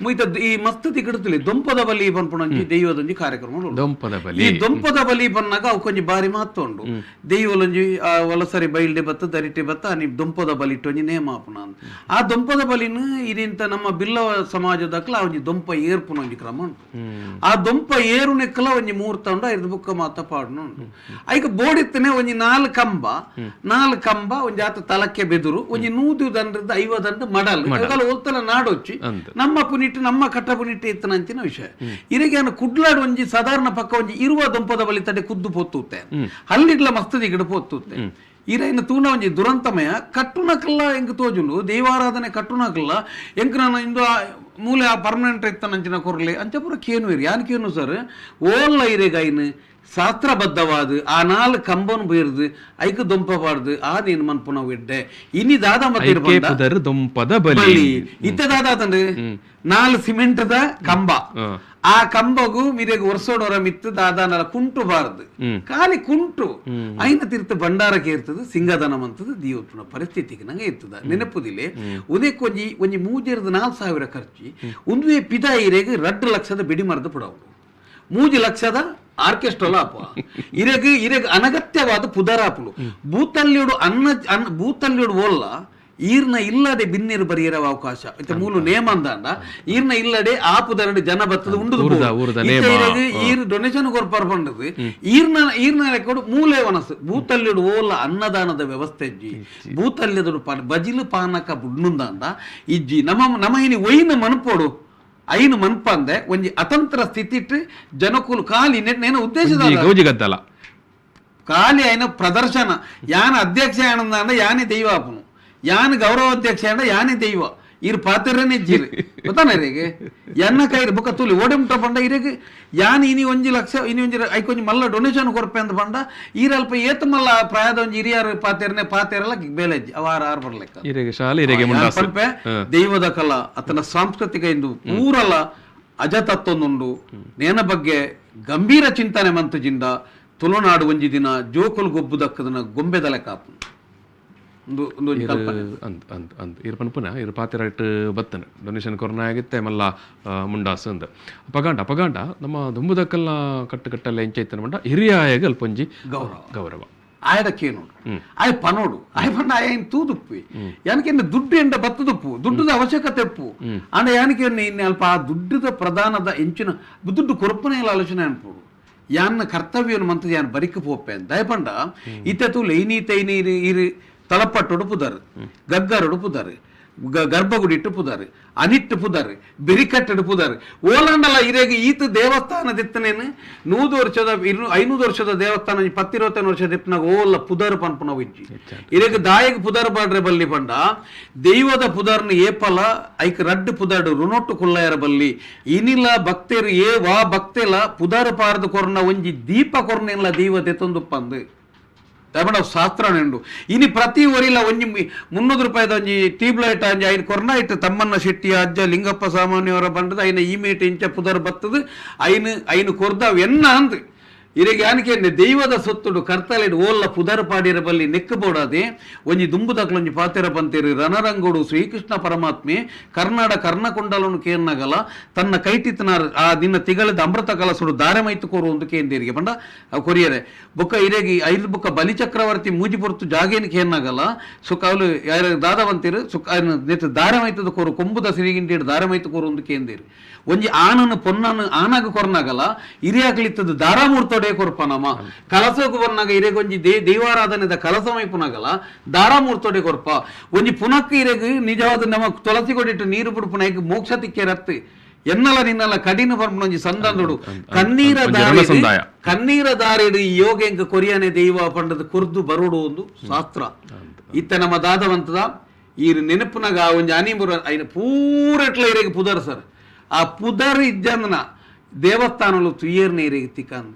ಮುಯ್ತ ಈ ಮಸ್ತ್ ತಿಕ್ಕಡುತ್ತಲಿ ದೊಂಪದ ಬಲಿ ಪನ್ಪುನಂಚಿ ದೈವದೊಂಜಿ ಕಾರ್ಯಕ್ರಮ ಉಂಡು. ದೊಂಪದ ಬಲಿ. ಈ ದೊಂಪದ ಬಲಿ ಪನ್ನಾಗ ಅವು ಕೊಂಜಿ ಬಾರಿ ಮಹತ್ವ ಉಂಡು. ದೈವಲೊಂಜಿ ವಲಸರಿ ಬೈಲ್ಡೆ ಬತ್ತ ದರಿಟೆ ಬತ್ತ ಅನಿ ದೊಂಪದ ಬಲಿ ಇಟ್ಟೊಂಜಿ ನೇಮ ಆಪುನ. ಆ ದೊಂಪದ ಬಲಿನ ಇದಿಂತ ನಮ್ಮ ಬಿಲ್ಲವ ಸಮಾಜದಕ್ಲ ಒಂಜಿ ದೊಂಪ ಏರ್ಪುನ ಒಂಜಿ ಕ್ರಮ ಉಂಟು. ಆ ದೊಂಪ ಏರುನೆಕ್ಕಲ ಒಂಜಿ ಮುಹೂರ್ತ ಉಂಡು, ಐದು ಬುಕ್ಕ ಮಾತ ಪಾಡುನ ಉಂಟು. ಐಕ್ ಬೋಡಿತ್ತನೆ ಒಂಜಿ ನಾಲ್ ಕಂಬ, ನಾಲ್ ಕಂಬ ಒಂಜಿ ಆತ ತಲಕ್ಕೆ ಬೆದುರು ಒಂಜಿ 100 ದಂಡದ 50 ದಂಡ ಮಡಲ್ ಒಲ್ತಲ ನಾಡೊಚ್ಚಿ ನಮ್ಮ ಪುನಿಟ್ಟು ನಮ್ಮ ಕಟ್ಟ ಪುನಿಟ್ಟು ಇತ್ತನಂಚಿನ ವಿಷಯ. ಇರಗೆ ಕುಡ್ಲಾಡ್ ಒಂಜಿ ಸಾಧಾರಣ ಪಕ್ಕ ಒಂಜಿ ಇರುವ ದೊಂಪದ ಬಲಿ ತಡೆ ಕುದ್ದು ಪೊತ್ತುತ್ತೆ, ಅಲ್ಲಿಡ್ಲ ಮಸ್ತ್ ದಿಗಡ ಪೊತ್ತುತ್ತೆ. ಇರೈನ ತೂನ ಒಂಜಿ ದುರಂತಮಯ ಕಟ್ಟುನಕಲ್ಲ ಎಂಕ್ ತೋಜುಂಡು ದೈವಾರಾಧನೆ ಕಟ್ಟುನಕಲ್ಲ ಎಂಕ್ ನಾನು ಇಂದು ಮೂಲೆ ಪರ್ಮನೆಂಟ್ ಇತ್ತನಂಚಿನ ಕೊರ್ಲೆ ಅಂಚ ಪೂರ ಕೇನು ಇರಿ ಯಾನ್ ಕೇನು ಸರ್ ಓಲ್ಲ ಇರೆಗೈನ್ ಶಾಸ್ತ್ರಬದ್ಧವಾದ ಆ ನಾಲ್ ಕಂಬನ್ ಬೀರ್ದು ಐಕ್ ದೊಂಪ ಬಾರ್ದು ಆ ನೀನು ಮನ್ಪುನ ಇಡ್ಡೆ ಇನಿ ದಾದ ಮತ್ತೆ ದೊಂಪದ ಬಲಿ ಇತ್ತೆ ದಾದ ಆತಂಡ್ರಿ ನಾಲ್ ಸಿಮೆಂಟ್ದ ಕಂಬ, ಆ ಕಂಬಗು ಮಿರೆಗ್ ವರ್ಷೋಡೋರ ಮಿತ್ತು ದಾದಾನಲ ಕುಂಟು ಬಾರ್ದು ಖಾಲಿ ಕುಂಟು ಐನ ತೀರ್ಥ ಭಂಡಾರಕ್ಕೆ ಇರ್ತದೆ ಸಿಂಗದನ ಅಂತದ ದಿಯೋತ್ಪನ ಪರಿಸ್ಥಿತಿಗೆ ನಂಗೆ ಇರ್ತದ ನೆನಪುದಿಲ್ಲ. ಉದಕ್ಕೊಂಜಿ ಒಂಜಿ ಮೂಜೆರ್ದು 4,000 ಖರ್ಚಿ ಒಂದುವೇ ಪಿದ ಇರೆಗ್ 2 ಲಕ್ಷದ ಬಿಡಿ ಮರದ ಪುಡವು 3 ಲಕ್ಷದ ಆರ್ಕೆಸ್ಟ್ರಾ ಅಪ್ಪ ಇರೆಗ್ ಇರೆಗ್ ಅನಗತ್ಯವಾದ ಪುದರಾಪುಲು ಬೂತಲ್ಲಿಡು ಅನ್ನ ಬೂತಲ್ಲಿಡು ಓಲ್ಲ ಈರ್ನ ಇಲ್ಲದೆ ಬಿನ್ನಿರು ಬರಿಯರ ಅವಕಾಶ ಇತ್ತೆ ಮೂಲು ನೇಮ ಅಂದಾಂಡ ಈರ್ನ ಇಲ್ಲದೆ ಆ ಪುದರಡು ಜನ ಬತ್ತದ ಉಂಡು ಈರ್ ಡೊನೇಷನ್ ಕೊರ್ಪಾರ್ ಪಂಡದು ಈರ್ನ ಈರ್ನ ರೆಕಾರ್ಡ್ ಮೂಲೆ ವನಸು ಬೂತಲ್ಲಿಡು ಓಲ್ಲ ಅನ್ನದಾನದ ವ್ಯವಸ್ಥೆ ಇಜ್ಜಿ ಬೂತಲ್ಲಿದು ಬಜಿಲು ಪಾನಕ ಬುಡ್ನುಂದಾಂಡ ಇಜ್ಜಿ ನಮ್ಮ ನಮ್ಮ ಇನಿ ಒಯ್ನ ಮನ್ಪೋಡು ಐನು ಮನ್ಪಂದೆ ಒಂಜಿ ಅತಂತ್ರ ಸ್ಥಿತಿಟ್ಟು ಜನಕುಲು ಖಾಲಿ ನೇನ ಉದ್ದೇಶದ ಖಾಲಿ ಐನ ಪ್ರದರ್ಶನ ಯಾನ ಅಧ್ಯಕ್ಷ ಆನಂದ ಯಾನೇ ದೈವ ಆಪುನು ಯಾನ್ ಗೌರವ ಅಧ್ಯಕ್ಷ ಅಂಡ ಯಾನೇ ದೈವ ಇರ್ ಪಾತ್ರನೇ ಇಜ್ಜಿರು ಗೊತ್ತಾನ ಇರೆಗೆ ಎನ್ನ ಕೈರು ಬೊಕ್ಕ ತೂಲಿ ಓಡೆಮುಟ್ಟ ಪಂಡ ಇರೆಗ್ ಯಾನ್ ಇನಿ 1 ಲಕ್ಷ ಇನಿ ಒಂಜಿ ಐಕೊಂಜಿ ಮಲ್ಲ ಡೊನೇಷನ್ ಕೊರ್ಪೆ ಅಂತ ಪಂಡ ಈರಲ್ಪ ಏತ ಮಲ್ಲ ಪ್ರಾಯದ ಒಂಜಿ ಹಿರಿಯರು ಪಾತೆರನೆ ಪಾತೆರಲ್ಲ ಬೇಲೆ ಇಜ್ಜಿ ಅವ ಆರು ಆರು ಬರ್ಲೆಕ್ಕ ಪನ್ಪೆ ದೈವದ ಕಲಾ ಅತನ ಸಾಂಸ್ಕೃತಿಕ ಇಂದು ಪೂರಲ ಅಜತತ್ವೊಂದುಂಡು ನೇನ ಬಗ್ಗೆ ಗಂಭೀರ ಚಿಂತನೆ ಮಂತುಜಿಂದ ತುಳುನಾಡು ಒಂಜಿ ದಿನ ಜೋಕುಲು ಗೊಬ್ಬು ದಕ್ಕದನ ಗೊಂಬೆದಲೆ ಕಾಪು ಇರ್ ಪನ್ಪುನ ಇರ್ ಪಾತೆರಾಟ್ ಬತ್ತನ ಡೊನೇಷನ್ ಕೊರೋನಾ ಆಗಿತ್ತೆ ಮಲ್ಲ ಮುಂಡಾಸು ಅಂದ ಅಪಗಾಂಡ ಅಪಗಾಂಡ ನಮ್ಮ ದುಂಬುದಕ್ಕಲ್ಲ ಕಟ್ಟು ಕಟ್ಟಲ್ಲ ಎಂಚೈತನ ಮಂಡ ಹಿರಿಯಾಯಗ ಅಲ್ಪೊಂಜಿ ಗೌರವ ಗೌರವ ಆಯದ ಕೇನೋಡು ಆಯ್ ಪನೋಡು ಆಯ್ ಪಂಡ ಆಯ ತೂದುಪ್ಪು ಯಾನಕ್ಕೆ ದುಡ್ಡು ಎಂಡ ಬತ್ತದುಪ್ಪು ದುಡ್ಡುದ ಅವಶ್ಯಕತೆ ಉಪ್ಪು ಅಂಡ ಯಾನಕ್ಕೆ ಇನ್ನು ಅಲ್ಪ ಆ ದುಡ್ಡುದ ಪ್ರಧಾನದ ಎಂಚಿನ ದುಡ್ಡು ಕೊರಪನೆ ಇಲ್ಲ ಆಲೋಚನೆ ಅನ್ಪೋಡು ಯಾನ್ನ ಕರ್ತವ್ಯವನ್ನು ಮಂತದ ಯಾನ್ ಬರಿಕ್ ಪೋಪೆ ಅಂತ ದಯಪಂಡ ಇತ್ತೆ ತೂಲೆ ಇನಿ ತೈನಿ ಇರು ತಲಪಟ್ಟೊಡು ಪುದರ್ ಗಗ್ಗರೊಡು ಪುದರ್ ಗರ್ಭಗುಡಿ ಇಟ್ಟು ಪುದರ್ ಅನಿಟ್ಟು ಪುದರ್ ಬೆರಿಕಟ್ಟೆಡು ಪುದರ್ ಓಲಾಂಡಲ ಇರೆಗೆ ಈತ ದೇವಸ್ಥಾನದಿತ್ತನೇನು 100 ವರ್ಷದ 500 ವರ್ಷದ ದೇವಸ್ಥಾನ 10-25 ವರ್ಷದ ಇಪ್ಪನಾಗ ಓಲ್ಲ ಪುದರ್ ಪನ್ಪುನವು ಇಜ್ಜಿ ಇರೆಗೆ ದಾಯಗ್ ಪುದರ್ ಪಾಡ್ರೆ ಬಲ್ಲಿ ಪಂಡ ದೈವದ ಪುದರ್ನ ಏಪಲ ಐಕ್ ರಡ್ಡು ಪುದರ್ಡು ರುಣೊಟ್ಟು ಕುಲ್ಲಯರ ಬಲ್ಲಿ ಇನಿಲ ಭಕ್ತರು ಏ ವಾ ಭಕ್ತೆಲ ಪುದರ್ ಪಾರ್ದು ಕೊರ್ನ ಒಂಜಿ ದೀಪ ಕೊರ್ನೆಲ್ಲ ದೈವ ದೆತ್ತೊಂದುಪ್ಪಂದು ದಯಪಂಡ ಶಾಸ್ತ್ರ ನೆಂಡು ಇನಿ ಪ್ರತಿ ಒರಿಲ ಒಂಜಿ 300 ರೂಪಾಯಿದ ಒಂಜಿ ಟ್ಯೂಬ್ಲೈಟ್ ಅಂಜಿ ಐನ ಕೊರ್ನ ಇಟ್ಟು ತಮ್ಮನ್ನ ಶೆಟ್ಟಿ ಅಜ್ಜ ಲಿಂಗಪ್ಪ ಸಾಮಾನ್ಯವರ ಬಂಡದ ಐನ ಈಮೇಟ್ ಇಂಚ ಪುದರ್ ಬತ್ತದು ಐನು ಐನು ಕೊರ್ದ ಎನ್ನ ಅಂದ್ ಇರೆಗೆ ಯಾನಕ್ಕೆ ದೈವದ ಸೊತ್ತುಡು ಕರ್ತಲೆಡ್ ಓಲ್ಲ ಪುದರ್ ಪಾಡಿರ ಬಲ್ಲಿ ನೆಕ್ಕು ಬೋಡಾದೆ ಒಂಜಿ ದುಂಬುದಕ್ಲೊಂಜಿ ಪಾತೆರ ಪಂತೇರು ರಣರಂಗೋಡು ಶ್ರೀಕೃಷ್ಣ ಪರಮಾತ್ಮೆ ಕರ್ನಾಡ ಕರ್ಣಕೊಂಡಲನು ಕೇರ್ನಗಲ ತನ್ನ ಕೈಟಿತನ ಆ ದಿನ ತಿಗಳದ ಅಮೃತ ಕಲಸುಡು ದಾರೆ ಮೈತು ಕೋರು ಒಂದು ಕೇಂದೇರಿಗೆ ಪಂಡ ಕೊರಿಯರೆ ಬೊಕ್ಕ ಇರೆಗಿ ಐದು ಬೊಕ್ಕ ಬಲಿಚಕ್ರವರ್ತಿ ಮೂಜಿ ಪೊರ್ತು ಜಾಗೇನು ಕೇರ್ನಗಲ ಸುಖ ಅವಲು ಯಾರ ದಾದವಂತಿರು ಸುಖ ನೆತ್ತ ದಾರೆ ಮೈತದ ಕೋರು ಕೊಂಬುದ ಸಿರಿಗಿಂಡಿಡು ದಾರೆ ಮೈತು ಕೋರು ಒಂದು ಕೇಂದೇರು ಒಂಜಿ ಆನನು ಪೊನ್ನನು ಆನಾಗ ಕೊರ್ನಗಲ ಇರಿಯಾಕ್ಲಿತ್ತದ ದಾರಾಮೂರ್ತೋಡೆ ಕೊರ್ಪನಮ ಕಲಸೋಗು ಬನ್ನಾಗ ಇರೆಗೊಂಜಿ ದೈವಾರಾಧನೆದ ಕಲಸಮೈಪುನಗಲ ದಾರಾಮೂರ್ತೋಡೆ ಕೊರ್ಪ ಒಂಜಿ ಪುನಕ್ ಇರೆಗ್ ನಿಜವಾದ ನಮ್ಮ ತುಳಸಿ ಕೊಡಿಟ್ಟು ನೀರು ಬಿಡ್ಪುನ ಮೋಕ್ಷ ತಿಕ್ಕೆ ರತ್ತು ಎನ್ನಲ ನಿನ್ನಲ ಕಡಿನ ಪರ್ಪುನೊಂಜಿ ಸಂದಂದುಡು ಕಣ್ಣೀರ ದಾರಿ ಕಣ್ಣೀರ ದಾರಿಡು ಈ ಯೋಗ ಎಂಕ ಕೊರಿಯಾನೆ ದೈವ ಪಂಡದ ಕುರ್ದು ಬರೋಡು ಒಂದು ಶಾಸ್ತ್ರ ಇತ್ತ ನಮ್ಮ ದಾದವಂತದ ಈ ನೆನಪುನಗ ಒಂಜಿ ಅನಿಮುರ ಐನ ಪೂರೆಟ್ಲ ಇರೆಗ್ ಪುದರ್ ಸರ್ ಆ ಪುದರ್ ಇಜ್ಜಂದನ ದೇವಸ್ಥಾನಲು ತುಯ್ಯರ್ನ ಇರೆಗ್ ತಿಕ್ಕಂದು.